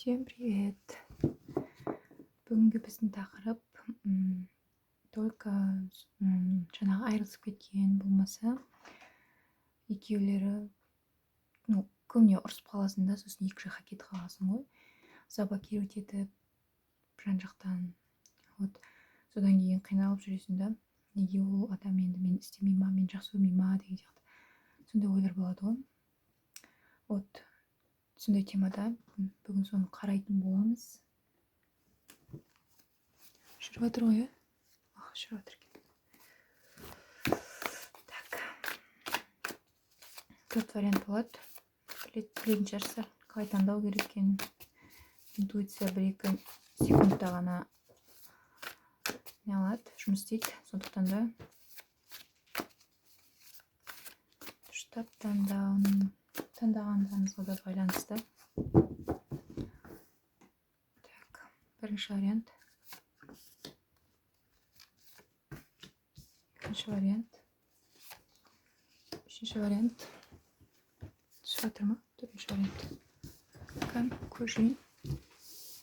Всем привет! Бүгінгі біздің тақырып только жаңағы айырылысып кеткен болмаса екеулері, ну, көбіне ұрысып қаласың да, сосын екі жаққа кетіп қаласың ғой, заблокировать етіп жан жақтан. Вот содан кейін қиналып жүресің да, неге ол адам енді мені істемей ма, мені жақсы көрмей ма деген сияқты сондай ойлар болады ғой. Вот сондай темада бүгін соны қарайтын боламыз. Жүріп жатыр ғой, иә? Ах, жүріп жатыр екен. Так, төрт вариант болады. Білетін шығарсыздар, қалай таңдау керек екенін. Интуиция 1-2 секундта ғана не алады, жұмыс істейді. Сондықтан да дұрыстап таңдағандарыңызға да байланысты. Так, бірінші вариант, екінші вариант, үшінші вариант. Түсіп жатыр ма? Төртінші вариант. Кән, көрейін.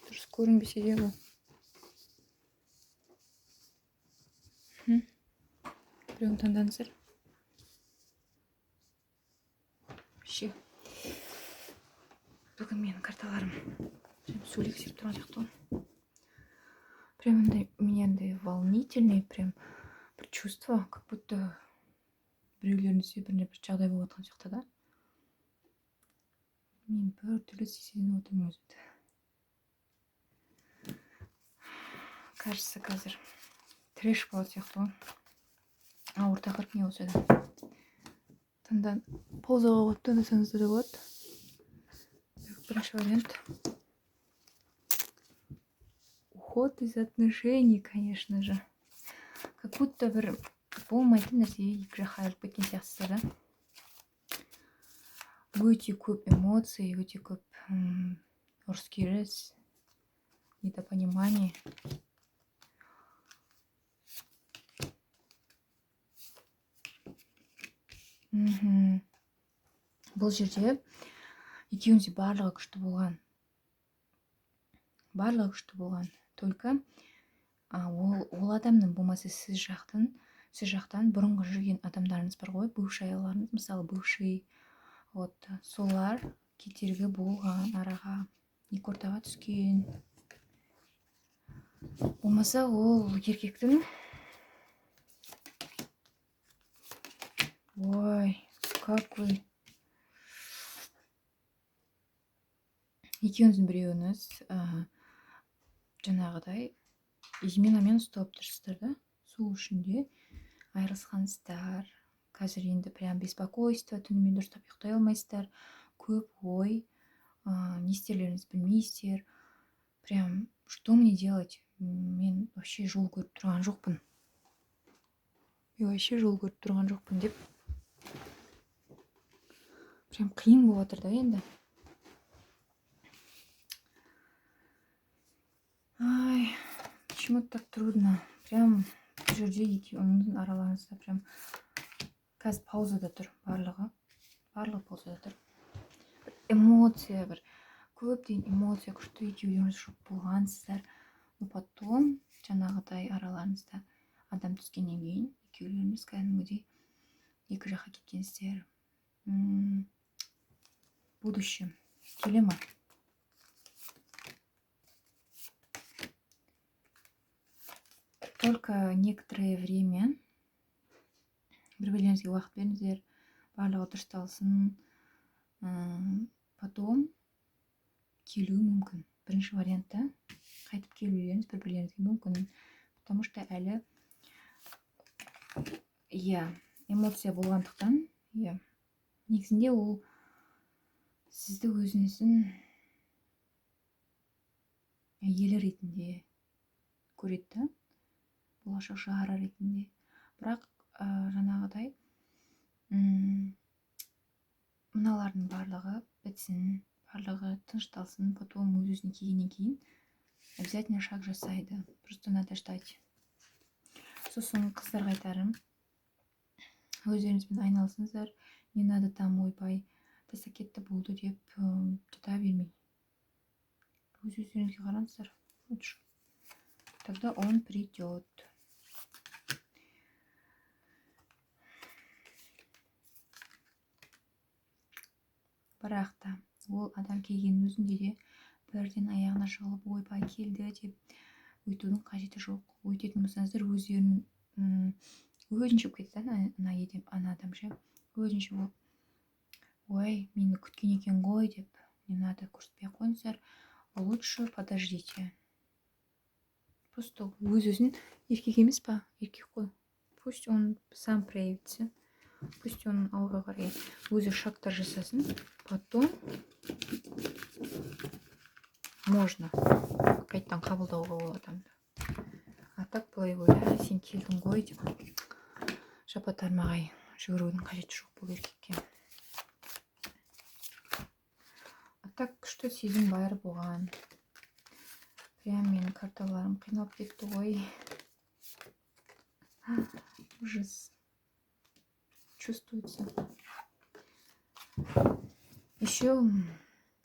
Дұрыс көрінбесе де бұл. Біреуін таңдаңыздар. Вообще. Бүгін менің карталарым прям сөйлегісі келіп тұрған сияқты ғой. Прям андай, у меня андай волнительный прям бір чувство, как будто біреулеріңізде біріне бір жағдай болып жатқан сияқты да. Мен бір түрлі сезініп отырмын өзімді. Кажется, қазір трэш болады сияқты ғой. Ауыр тақырып не болса да. Таңдан паузаға қойып таңдасаңыздар да болады. Так, бірінші вариант. Уход из отношений, конечно же. Как будто бір болмайтын нәрсеге екі жаққа айырылып кеткен сияқтысыздар да. Өте көп эмоций, өте көп ұрыс-керіс, недопонимание. Бұл жерде екеуіңізде барлығы күшті болған. Барлығы күшті болған. Только ол адамның болмаса сіз жақтан бұрынғы жүрген адамдарыңыз бар ғой, бывшияларыңыз, мысалы, бывший, вот солар кедергі болған араға, екі ортаға түскен. Болмаса ол еркектің, ой, как вы, екеуіңіздің біреуіңіз, жаңағыдай изменамен ұсталып тұрсыздар да, сол үшін де айырылысқансыздар. Қазір енді прям беспокойство, түнімен дұрыстап ұйықтай алмайсыздар, көп ой, не істерлеріңізді білмейсіздер. Прям что мне делать? Мен вообще жол көріп тұрған жоқпын. Мен вообще жол көріп тұрған жоқпын деп. Прям қиын болып жатыр да енді. Ай, почему так трудно? Прям бұл жерде екеуіңіздің араларыңызда прям қазір паузада тұр барлығы. Барлығы паузада тұр. Бір эмоция, бір көптеген эмоция, күшті екеулеріңіз жұп болғансыздар. Но потом жаңағыдай араларыңызда адам түскеннен кейін екеулеріңіз кәдімгідей екі жаққа кеткенсіздер. Будущее келе ма? Только некоторое время бір-бірлеріңізге уақыт беріңіздер, барлығы дұрысталсын. Потом келуі мүмкін. Бірінші вариантта қайтып келулеріңіз бір-бірлеріңізге мүмкін, потому что әлі, иә, эмоция болғандықтан, иә, негізінде ол сізді өзіңіздің әйелі ретінде көреді да, болашақ жары ретінде. Бірақ, жаңағыдай, мыналардың барлығы бітсін, барлығы тынышталсын, потом өз-өзіне келгеннен кейін обязательно шаг жасайды. Просто надо ждать. Сосын қыздарға айтарым, өздеріңізбен айналысыңыздар, не надо там ойбай тастап кетті болды деп жата бермей. Өз өздеріңізге қараңыздар лучше. Тогда он придет. Бірақ та ол адам келгеннің өзінде де бірден аяғына жығылып, ойбай келді деп өйтудің қажеті жоқ. Өйтетін болсаңыздар, өздерін өзінше болып кетеді да, ана адам ше, өзінше болып, ой, мені күткен екен ғой деп. Не надо, көрсетпей ақ қойыңыздар, лучше подождите. Просто өз өзін, еркек емес па, еркек қой, пусть он сам проявится, пусть он алға қарай өзі шагтар жасасын, потом можно қайтадан қабылдауға ол адамды. А так былай ойла, сен келдің ғой деп жапа тармағай жүгірудің қажеті жоқ бұл еркекке. А так күшті сезім бар бұған. Прям менің карталарым қиналып кетті ғой. Ужас. Чувствуется. Еще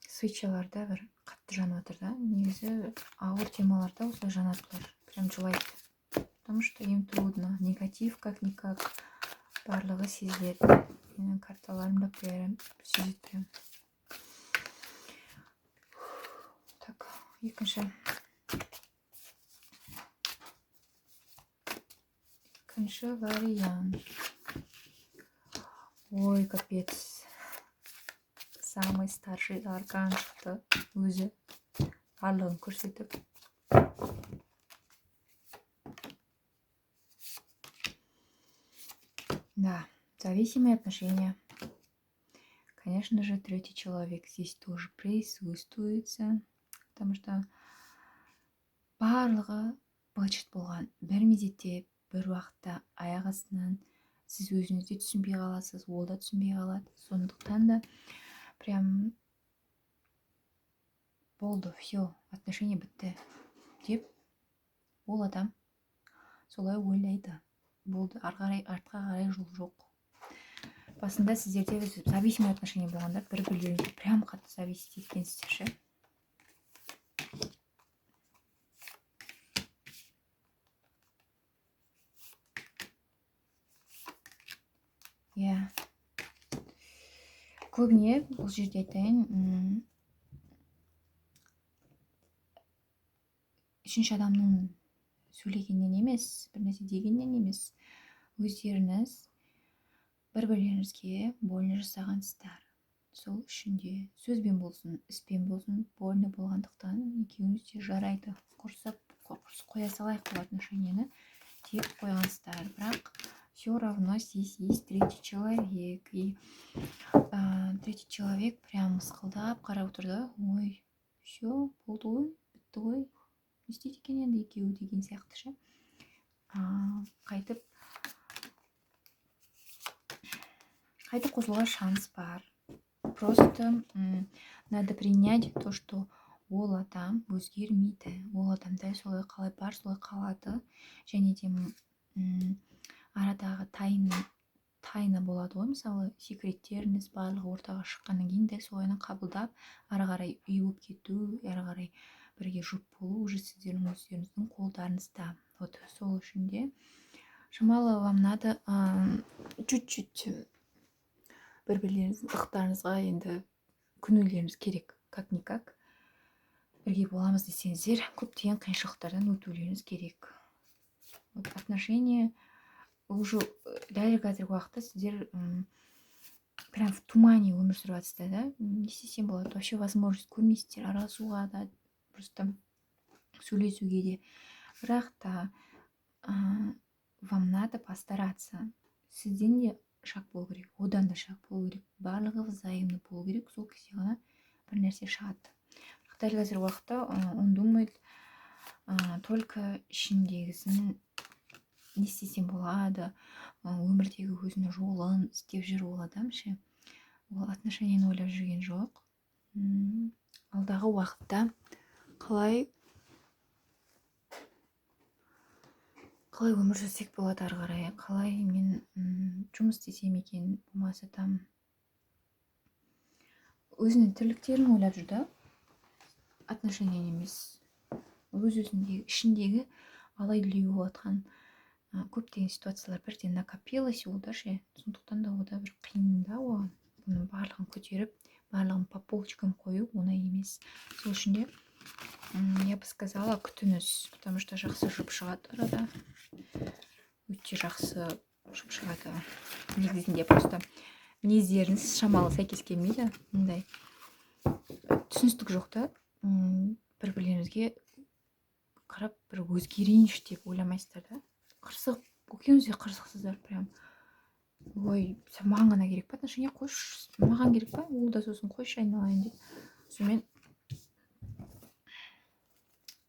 свечаларда бір қатты жанып жатыр да. Негізі ауыр темаларда осылай жанады бұлар. Прям жылайды. Потому что им трудно. Негатив как-никак барлығы сезіледі. Менің карталарым да прям сезеді прям. Так, екінші. Екінші вариант. Ой, капец. Самый старший аркан шықты өзі. Барлығын көрсетіп. Да, зависимые отношения. Конечно же, третий человек здесь тоже присутствуется, потому что барлығы быт-шыт болған. Бір мезетте, бір уақытта аяқ астынан сіз өзіңіз де түсінбей қаласыз, ол да түсінбей қалады. Сондықтан да прям болды, все, отношения бітті деп ол адам солай ойлайды. Болды, ары қарай, артқа қарай жол жоқ. Басында сіздерде зависимый отношения болғанда бір-бірлеріңізге прям қатты зависеть еткенсіздер ше. Иә. Көбіне бұл жерде айтайын, үшінші адамның сөйлегеннен емес, бір нәрсе дегеннен емес, өздеріңіз бір-бірлеріңізге больно жасағансыздар. Сол үшін де сөзбен болсын, іспен болсын больно болғандықтан екеуіңіз де жарайды, құрсап, қоя салайық бұл отношениені деп қойғансыздар. Бірақ все равно здесь есть третий человек. И третий человек прям мысқылдап қарап отыр да, ой, все, болды ғой, бітті ғой, не істейді екен енді екеуі деген сияқты ше. Қайтып қосылуға шанс бар. Просто надо принять то, что ол адам өзгермейді. Ол адам дәл солай қалай бар, солай қалады. Және де арадағы тайна болады ғой, мысалы, секреттеріңіз барлығы ортаға шыққаннан кейін дәл солайынан қабылдап, ары қарай үй болып кету, ары қарай бірге жұп болу уже сіздердің өздеріңіздің қолдарыңызда. Вот сол үшін де шамалы вам надо чуть-чуть бір-бірлеріңіздің ықтарыңызға енді көнулеріңіз керек. Как-никак бірге боламыз десеңіздер, көптеген қиыншылықтардан өтулеріңіз керек. Вот отношения уже дәл қазіргі уақытта сіздер прям в тумане өмір сүріп жатсыздар да. Не істесем болады, вообще возможность көрмейсіздер араласуға да, просто сөйлесуге де. Бірақ та вам надо постараться. Сізден де шаг болу керек, одан да шаг болу керек, барлығы взаимно болу керек, сол кезде ғана бір нәрсе шығады. Бірақ дәл қазіргі уақытта он думает только ішіндегісін не істесем болады, өмірдегі өзінің жолын іздеп жүр ол адам ше. Ол отношениені ойлап жүрген жоқ. Алдағы уақытта қалай өмір сүрсек болады ары қарай, қалай мен жұмыс істесем екен, болмаса там өзінің тірліктерін ойлап жүр да. Отношения емес, өз өзіндегі, ішіндегі алай дүлей болып жатқан көптеген ситуациялар бірден накопилось онда ше. Сондықтан да ода бір қиын да оған. Бұның барлығын көтеріп, барлығын по полочкам қою оңай емес. Сол үшін де, я бы сказала, күтіңіз, потому что жақсы жұп шығады арада. Өте жақсы жұп шығады. Негізінде просто мінездеріңіз шамалы сәйкес келмейді. Мындай түсіністік жоқ та. Бір бірлеріңізге қарап бір өзгерейінші деп ойламайсыздар да. Қырсық, екеуіңіз де қырсықсыздар прям. Ой, маған ғана керек па отношения, қойшы, маған керек па? Ол да сосын қойшы айналайын деп. Сонымен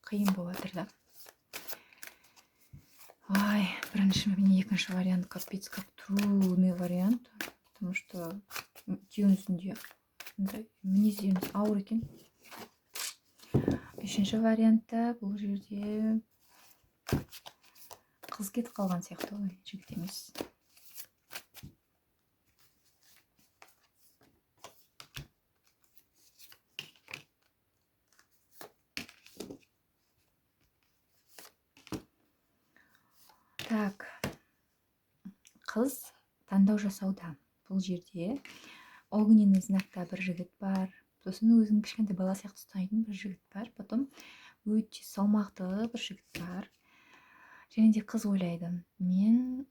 қиын болып жатыр да. Ай, бірінші мен екінші вариант капец как трудный вариант, потому что екеуіңіздің де мындай мінездеріңіз ауыр екен. Үшінші вариантта бұл жерде қыз кетіп қалған сияқты ғой, жігіт емес. Так, қыз таңдау жасауда. Бұл жерде огненный знакта бір жігіт бар, сосын өзін кішкентай бала сияқты ұстайтын бір жігіт бар, потом өте салмақты бір жігіт бар. Және де қыз ойлайды, мен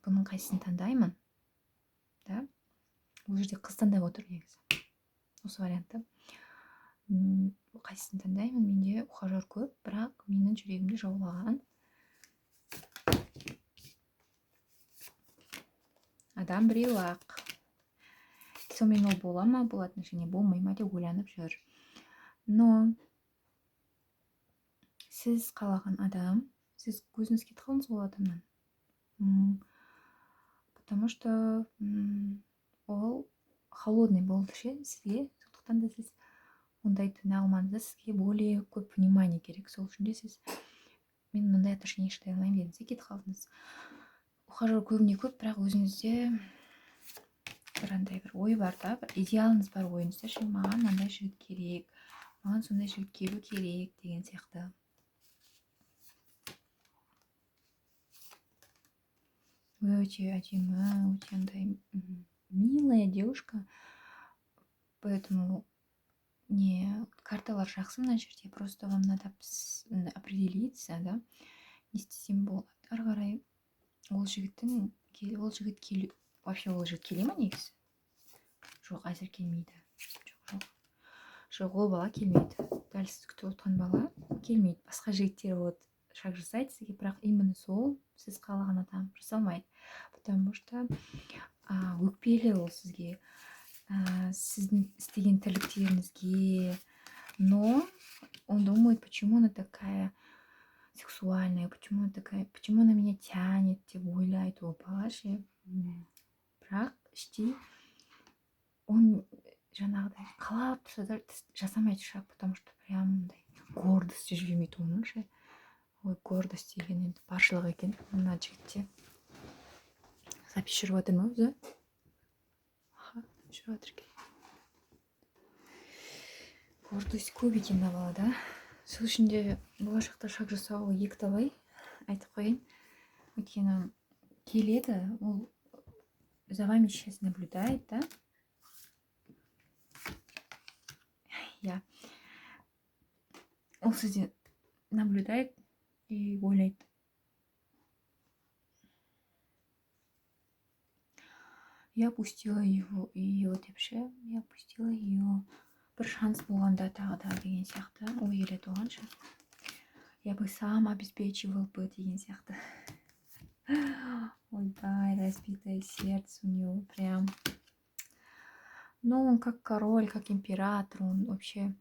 бұның қайсысын таңдаймын, да? Бұл жерде қыз таңдап отыр негізі осы вариантты. Қайсысын таңдаймын? Менде ухажер көп, бірақ менің жүрегімді жаулаған адам біреу ақ. Сонымен ол бола ма, бұл отношение болмай ма деп ойланып жүр. Но сіз қалаған адам, сіз көзіңіз кетіп қалдыңыз ол адамнан. Потому что ол холодный болды ше сізге, сондықтан да сіз ондайды алмадыңыз да, сізге более көп внимание керек. Сол үшін де сіз мен мынандай отношение шыдай алмаймын дедіңіз де кетіп қалдыңыз. Ухажер көбіне көп, бірақ өзіңізде бір андай бір ой бар да, бір идеалыңыз бар ойыңызда ше, маған мынандай жігіт керек, маған сондай жігіт келу керек деген сияқты. Өте әдемі, өте андай милая девушка, поэтому не карталар жақсы мына жерде, просто вам надо определиться, да, не істесем болады ары қарай. Ол жігіттің ол жігіт келу, вообще ол жігіт келе ма негізі? Жоқ, әзір келмейді. Жоқ, жоқ. Жоқ, ол бала келмейді. Дәл сіз күтіп отқан бала келмейді. Басқа жігіттер вот шаг жасайды сізге, бірақ именно сол сіз қалаған адам жасамайды. Потому что өкпелі ол сізге, сіздің істеген тірліктеріңізге. Но он думает, почему она такая сексуальная, почему она такая, почему она меня тянет деп ойлайды ол бала ше. Бірақ іштей он жаңағыдай қалап тұрса да жасамайды шаг, потому что прям мындай гордость жібермейді оның ше. Ой, гордость деген енді баршылық екен мына жігітте. Запись жүріп жатыр ма өзі? Аха, жүріп жатыр екен. Гордость көп екен мына балада. Сол үшін де болашақта шаг жасау екіталай, айтып қояйын. Өйткені келеді, ол за вами сейчас наблюдает, да? Я. Ол сізден наблюдает и ойлайды. Я пустила его, ее деп ше, я пустила ее. Бір шанс болғанда тағы да деген сияқты ой келеді оған ше. Я бы сам обеспечивал бы деген сияқты. Ойбай, разбитое сердце у него прям. Ну, он как король, как император, он вообще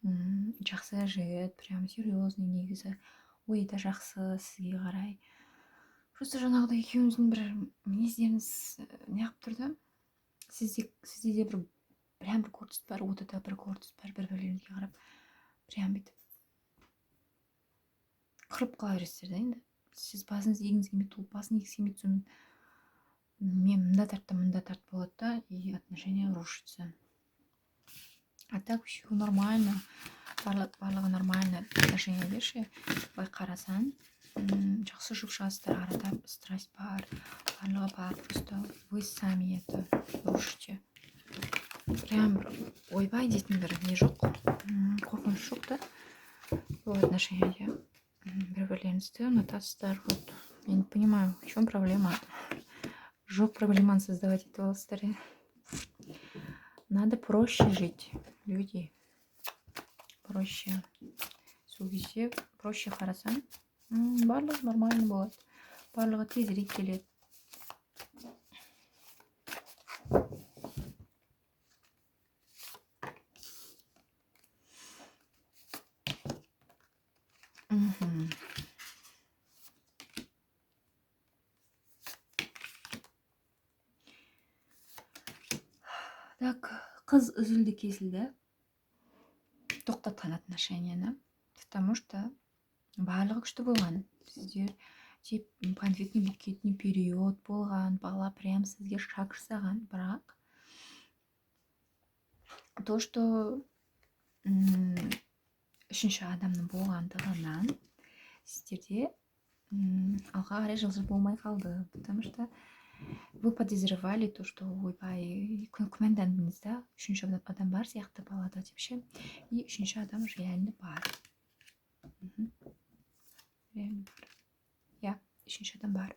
жақсы жігіт, прям серьезный негізі. Ойы да жақсы сізге қарай. Просто жаңағыдай екеуіңіздің бір мінездеріңіз неғып тұр да? Сізде де бір прям бір гордость бар, ода да бір гордость бар, бір-бірлеріңізге қарап прям бүйтіп қырып қала бересіздер да енді. Сіз басыңызды игіңіз келмейді, ол басын игісі келмейді, сонымен мен мында тарттым, мында тарт болады да, и отношения рушатся. А так все нормально. Барлығы нормально отношениеде ше. Былай қарасаң, жақсы жұп шығасыздар, арада страсть бар, барлығы бар. Просто вы сами это рушите. Прям бір ойбай дейтін бір не жоқ, қорқыныш жоқ та бұл отношениеде. Бір бірлеріңізді ұнатасыздар. Вот я не понимаю, в чем проблема. Жоқ проблеманы создавать етіп аласыздар, иә. Надо проще жить, люди. Проще. Сол кезде проще қарасаң, барлығы нормально болады. Барлығы тезірек келеді. Так, қыз үзілді кесілді тоқтатқан отношенияны, потому что барлығы күшті болған. Сіздер тип конфетный букетный период болған, бала прям сізге шаг жасаған. Бірақ то, что үшінші адамның болғандығынан сіздерде алға қарай жылжу болмай қалды, потому что вы подозревали то, что ойбай, күмәндандыңыз да, үшінші адам бар сияқты балада деп ше. И үшінші адам реально бар. Реально бар, иә, үшінші адам бар.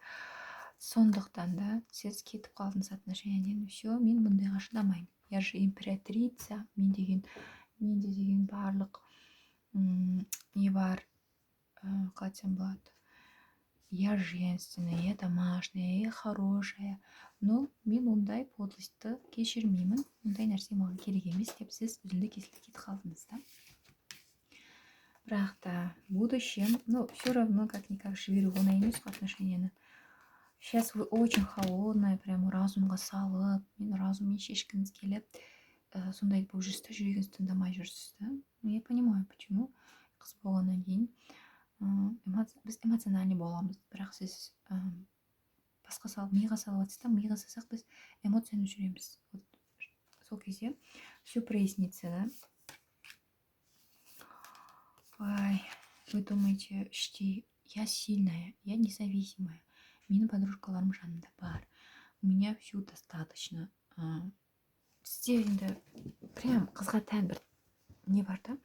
Сондықтан да сіз кетіп қалдыңыз отношенияден. Все, мен бұндайға шыдамаймын, я же императрица, мен деген, менде деген барлық не бар, қалай айтсам болады, я женственная, я домашняя, я хорошая, но мен ондай подлостьті кешірмеймін, ондай нәрсе маған керек емес деп сіз үзілді кесілді кетіп қалдыңыз да. Бірақ та в будущем, ну, все равно как никак жіберу оңай емес қой отношенияны. Сейчас вы очень холодная, прям разумға салып, мен разуммен шешкіңіз келіп, сондай болып жүрсіз да, жүрегіңіз тыңдамай жүрсіз да. Ну, я понимаю, почему. Қыз болғаннан кейін біз эмоциональный боламыз, бірақ сіз басқа салып, миға салып жатсыз да. Миға салсақ, біз эмоцияны жүреміз. Вот сол кезде все прояснится, да. Ой, вы думаете іштей: я сильная, я независимая, менің подружкаларым жанымда бар, у меня все достаточно. Сізде енді прям қызға тән бір не бар да,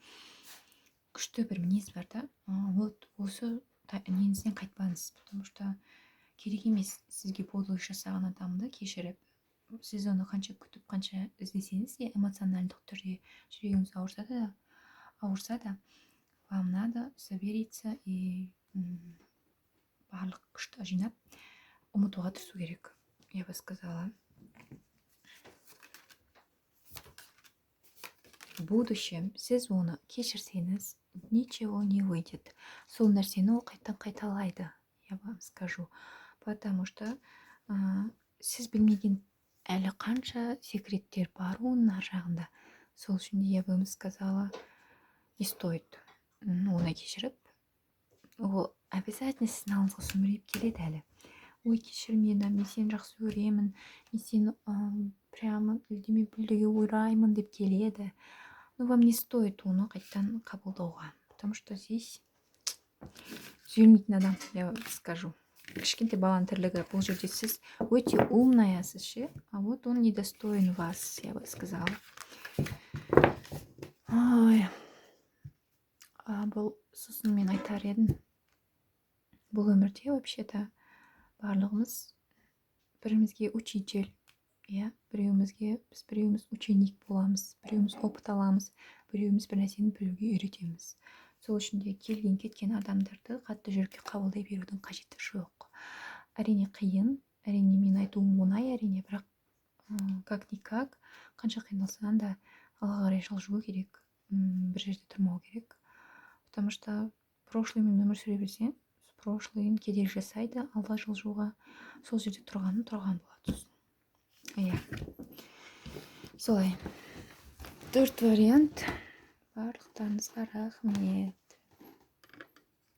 күшті бір мінез бар да. Вот осы неңізден қайтпаңыз, потому что керек емес сізге подлость жасаған адамды кешіріп. Сіз оны қанша күтіп, қанша іздесеңіз де, эмоциональдық түрде жүрегіңіз ауырса да, вам надо довериться и барлық күшті жинап ұмытуға тырысу керек, я бы сказала. В будущем сіз оны кешірсеңіз, ничего не выйдет. Сол нәрсені ол қайтадан қайталайды, я вам скажу, потому что сіз білмеген әлі қанша секреттер бар оның ар жағында. Сол үшін де я бы сказала, не стоит оны кешіріп. Ол обязательно сіздің алдыңызға сүмірейіп келеді әлі: ой, кешір мені, мен сені жақсы көремін, мен сені прямо үлдеме бүлдеге ораймын деп келеді. Но вам не стоит оны қайтадан қабылдауға, потому что здесь түзелмейтін адам, я вам скажу. Кішкентай баланың тірлігі бұл жерде. Сіз өте умнаясыз ше, а вот он недостоин вас, я бы сказала. Ой, бұл сосын мен айтар едім, бұл өмірде вообще то барлығымыз бірімізге учитель, иә, біреуімізге біз, біреуіміз ученик боламыз, біреуіміз опыт аламыз, біреуіміз бір нәрсені білуге үйретеміз. Сол үшін де келген кеткен адамдарды қатты жүрекке қабылдай берудің қажеті жоқ. Әрине, қиын, әрине, мен айтуым оңай, әрине, бірақ как никак қанша қиналсаң да, алға қарай жылжу керек, бір жерде тұрмау керек, потому что прошлыймен өмір сүре берсең, прошлыйың кедергі жасайды алға жылжуға. Сол жерде тұрғаның тұрған болады сосын, иә. Солай, төрт вариант. Барлықтарыңызға рахмет.